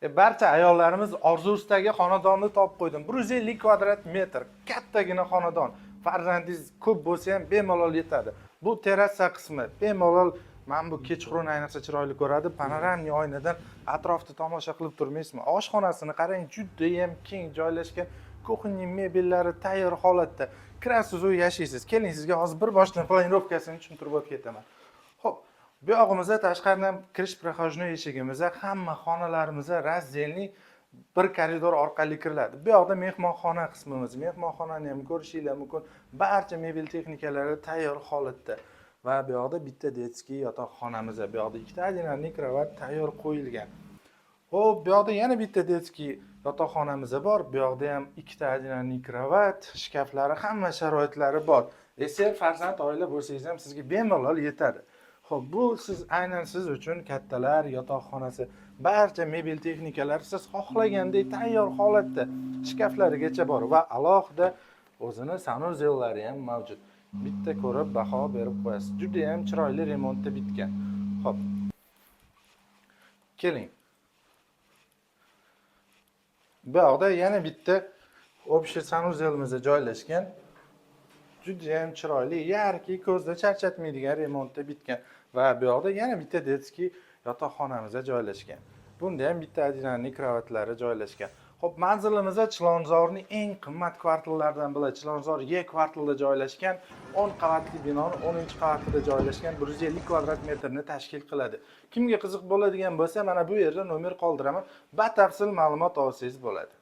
Barcha ayollarimiz orzusidagi xonadonni topib qo'ydim. 150 kvadrat metr kattagina xonadon. Farzandingiz ko'p bo'lsa ham bemalol yetadi. Bu terrasa qismi, bemalol mana bu kechqurun ayniqsa chiroyli ko'radi. Панорамный oynadan atrofni tomosha qilib turmaysizmi? Oshxonasini qarang, judayam keng joylashgan. Кухонный mebellari tayyor holatda. Kirasiz u yashaysiz. Keling, sizga hozir bir boshdan планировка sini tushuntirib o'tib ketaman. Xo'p, bu yog'imizda tashqaridan kirish прохожной eshigimizda hamma xonalarimizda раздельный, bir koridor orqali kiriladi. Bu yoqda mehmonxona qismimiz. Mehmonxonani ham ko'rishinglar mumkin. Barcha mebel texnikalari tayyor holatda. Va bu yoqda bitta детский yotoqxonamiz. Bu yoqda ikkita одинарный кровать tayyor qo'yilgan. Xo'p, bu yoqda yana bitta детский yotoqxonamiz bor. Bu yoqda ham ikkita одинарный кровать, shkaflari, hamma sharoitlari bor. Esa farzand oila bo'lsangiz ham sizga bemalol yetadi. Xo'p, bu siz aynan siz uchun kattalar yotoqxonasi. Barcha mebel texnikalari siz xohlagandek tayyor holatda, shkaflarigacha bor va alohida o'zini санузел lari ham mavjud. Bitta ko'rib baho berib qo'yasiz. Juda ham chiroyli remontda bitgan. Xo'p. Keling. Bu yoqda yana bitta общий санузел imizda joylashgan. Juda ham chiroyli, яркий, ko'zda charchatmaydigan remontda bitgan va bu yoqda yana bitta детский yotoqxonamizda joylashgan. Bunda ham bitta одинарный кровать lari joylashgan. Xo'p, manzilimiz Chilonzorning eng qimmat kvartallaridan biri Chilonzor E kvartalida joylashgan 10 qavatli binoni 10-qavatida joylashgan, 150 kvadrat metrni tashkil qiladi. Kimga qiziq bo'ladigan bo'lsa, mana bu yerda nomer qoldiraman. Batafsil ma'lumot olsangiz bo'ladi.